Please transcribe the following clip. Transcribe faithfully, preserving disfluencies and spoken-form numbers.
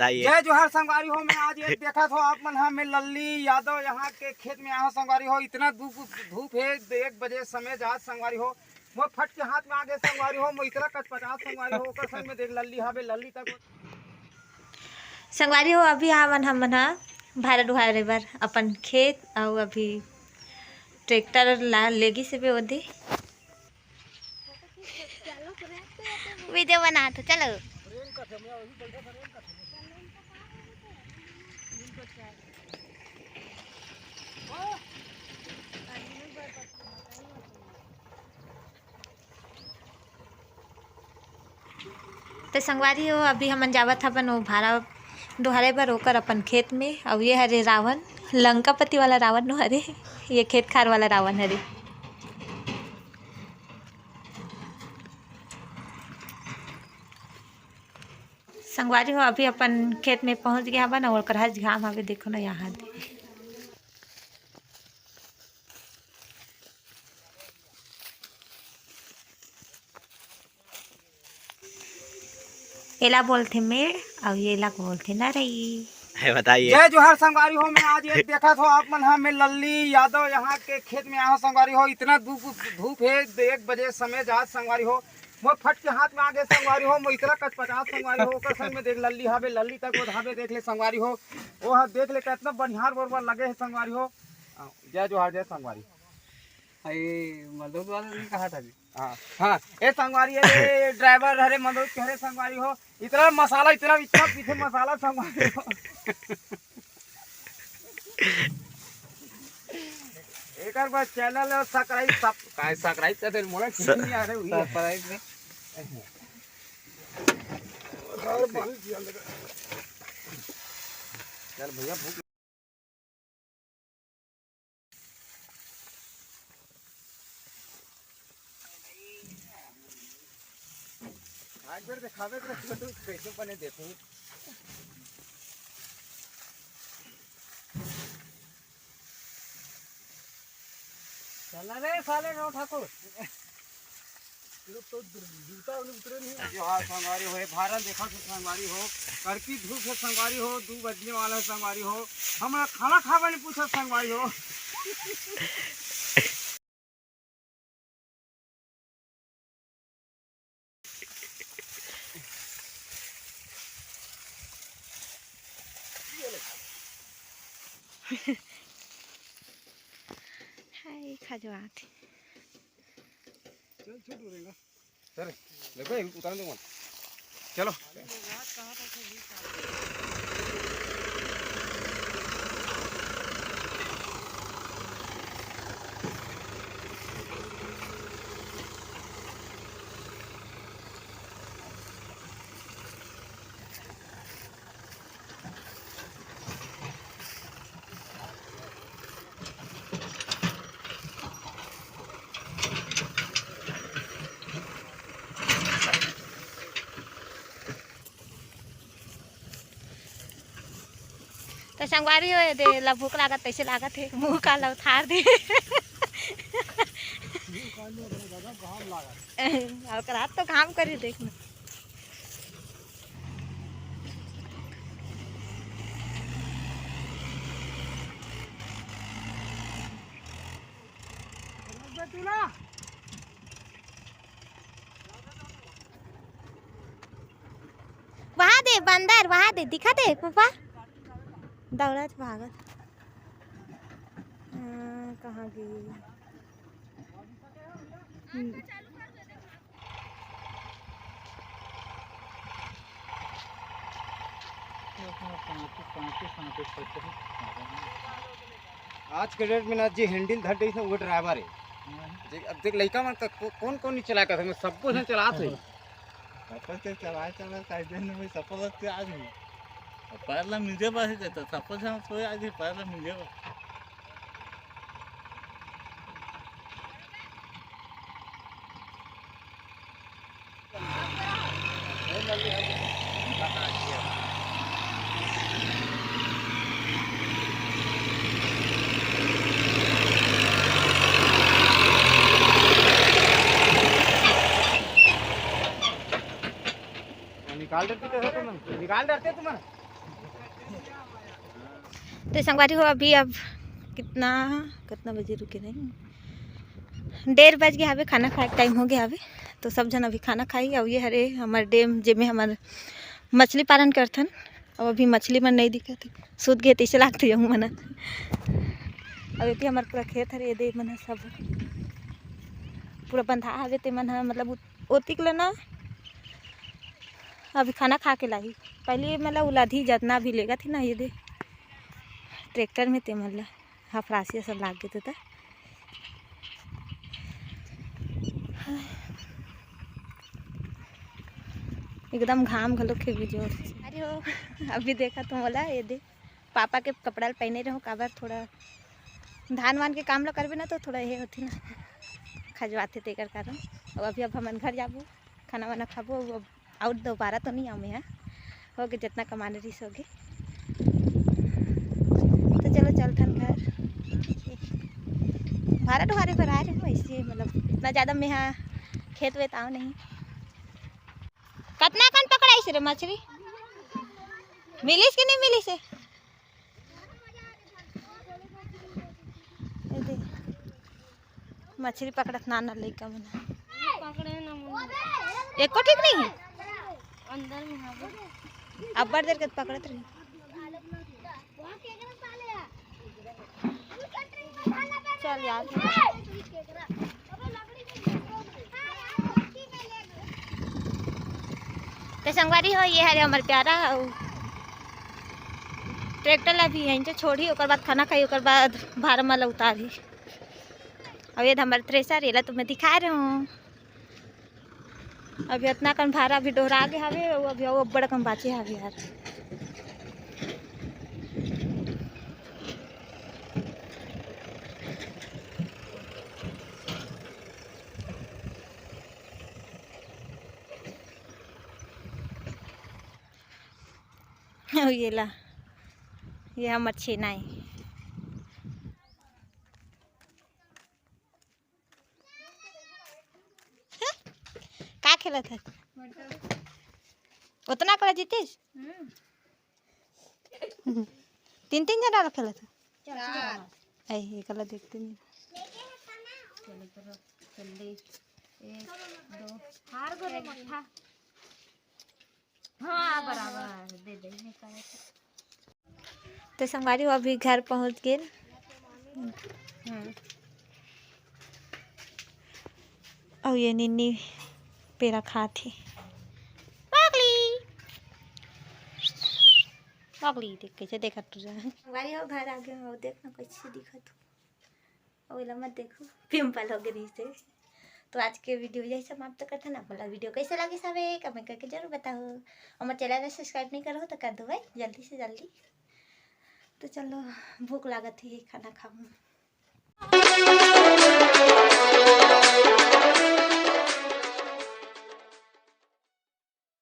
आइए। जय जोहार संगवारी हो, मैं आज एक देखत हो आप मन हा, मैं लल्ली यादव यहाँ के खेत में आया हूँ संगवारी हो। इतना धूप, धूप है, एक बजे समय जात संगवारी हो, मोर फट के हाथ में आ गए संगवारी हो, मैं इतना कचपचात संगवारी हो, ओकर संग में देख लल्ली हवे, लल्ली तक। संगवारी हो, अभी हमन, हमन हा भारा डुहारे बर अपन खेत, अउ अभी ट्रैक्टर ला लेगी से बे ओदे। वीडियो बनात हो, चलो। तो संगवारी हो, अभी हमन जावत हवन वो भारा डोहरे बर ओकर अपन खेत में। अउ ये हरे रावण, लंकापति वाला रावण नो हरे, ये खेत खार वाला रावण हरे। संगवारी हो, अभी अपन खेत में पहुंच गया हवन अउ ओकर हज घाम हवे, देखो ना यहाँ दे। एला बोलथे मेड़, अउ एला बोलथे नरई। है, बताइए। जय जोहार संगवारी हो, मैं आज एक देखत हो आप मन हा, मैं लल्ली यादव यहाँ के खेत में आया हूँ संगवारी हो। इतना धूप, धूप है, एक बजे समय जात संगवारी हो, मोर फट के हाथ में आ गए संगवारी हो, मैं इतना कचपचात संगवारी हो, ओकर संग में देख लल्ली हवे, लल्ली तक वो हवे, देख ले संगवारी हो, वो हा देख ले कितना बढ़िया बोरबर लगे है संगवारी हो। हाँ, जय जोहार, जय संगवारी। अरे, मदद वाला नहीं कहा था जी। हाँ, हाँ, ए संगवारी, ए ड्राइवर हरे, मदद के हरे संगवारी हो, इतना मसाला, इतना, इतना पीछे मसाला संगवारी हो। एक बार चैनल है सब्सक्राइब, सब, काय सब्सक्राइब कर दे, मोला स- नहीं आ रहे हुई है। सब्सक्राइब में। चल भैया, भूख आज बेर देखावे के रहिथे तो कैसे बने देखो। चला रे साले नौ ठाकुर। जूता उतरे नहीं। जोहार संगवारी हो, भारत देखा तो संगवारी हो, कड़की धूप है संगवारी हो, दू बजने वाला है संगवारी हो, हमरा खाना खावे नहीं पूछा संगवारी हो। हाय, खजवात। चल, छोटू रहेगा। सर, देखो, एक उतारने दो मत। चलो। तो संगवारी हो, दे ला भूख लागत, तैसे लागत है, मुंह काला उतार दे। ओकर हाथ तो काम करी, देख ना। वहाँ दे बंदर, वहाँ दे, दिखा दे पापा, दौड़त भागत। हाँ, कहाँ गई? हम्म। आज के डेट में ना जे हैंडल धर देइस ना, वो ड्राइवर है। हाँ। देख, अब देख लइका मन का को-, कौन कौन नहीं चला कर, सबको झन चलात है। सबको से चलाए चलाए साइड में भाई, सबको लग के आ गई। अब पैर ला मिंजे बा ही देता, सबको झन सोए आ गई, पैर ला मिंजे बा। निकाल डरते तो हो तुमन, निकाल डरते तुमन। तो संगवारी हो, अभी अब कितना, कितना बजे रुके रहे, डेढ़ बज गया हवे, खाना खाए के टाइम हो गया हवे। तो सब जन अभी खाना खाई। अब ये हरे हमर डैम, जेमे हमर मछली पालन करथन। अब अभी मछली मन नहीं दिखत हे, सूत गए तैसे लागथे यहू मन। अब एती हमर पूरा खेत हरे, ये दे मन ह सब पूरा बंधा हवे, ते मन ह मतलब उत-, ओतिक ले ना अभी खाना खा के लाही। पहले मतलब उलाधी जतना भी लेगा थी ना, ये दे ट्रैक्टर में, ते मन ला हफरासी असन लाग गे त। एकदम घाम घलो खेबे जोर से। अरे हो, अभी देखा तो मोला ये दे, पापा के कपड़ा ल पहने रहूं, काबर थोड़ा धान वान के काम ल करबे ना, तो थोड़ा ये होथे ना, खजवाथे, तेकर कारण। अब अभी, अब हमन घर जाबो, खाना वाना खाबो, अब आउट दोबारा तो नहीं आऊँ मैं, हाँ, हो गए, जितना कमाने रहिस हो गए। तो चलो, चलथन घर। भारा डोहारे बर आए रहे हो, इसलिए मतलब इतना ज़्यादा मैं, हाँ, खेत वेत आओ नहीं। कतना कन पकड़ाइस रे मछली? मिलिस कि नहीं मिलिस हे? ये दे, मछली पकड़त नाना लइका मन ह। पकड़े ना मन। एको ठीक नहीं है। अंदर में हवे। अब्बड़ देर के पकड़त रही। चल यार। तो संगवारी हो, ये हरे हमर प्यारा अउ ट्रैक्टर ला भी यहीं से छोड़ही, ओकर बाद खाना खाही, ओकर बाद भारा मन ला उतारही। अब ये हमर थ्रेसर, एला तो मैं दिखा रहे हूँ। अभी इतना कन भारा अभी डोहरा गे हवे, अउ अभी अउ अब्बड़ कन बाचे हवे यार। अउ ये ला, ये हमर छेना हे। का खेलत हे? ओतना कला जीतिस? तीन तीन जना खेलत हे। चार। आई, ये कला देखते नहीं। चलो, चलो, जल्दी। एक, दो। हार गो रे मट्ठा। हाँ, बराबर। दे दे, निकाल। तो संगवारी हो, अभी घर पहुँच गेन। हम्म। अउ ये निन्नी पेरा खात हे। पागली। पागली, देख कैसे देखत तू जा। संगवारी हो, घर आ गए हो, देख ना कैसे दिखत हो। अउ एला मत देखो, पिंपल हो गई से। तो आज के वीडियो यही समाप्त करते ना। मतलब वीडियो कैसे लगे सबे कमेंट करके जरूर बताओ। हमर चैनल ला सब्सक्राइब नहीं करो तो कर दो भाई, जल्दी से जल्दी। तो चलो, भूख लागत हे, खाना खाऊँ।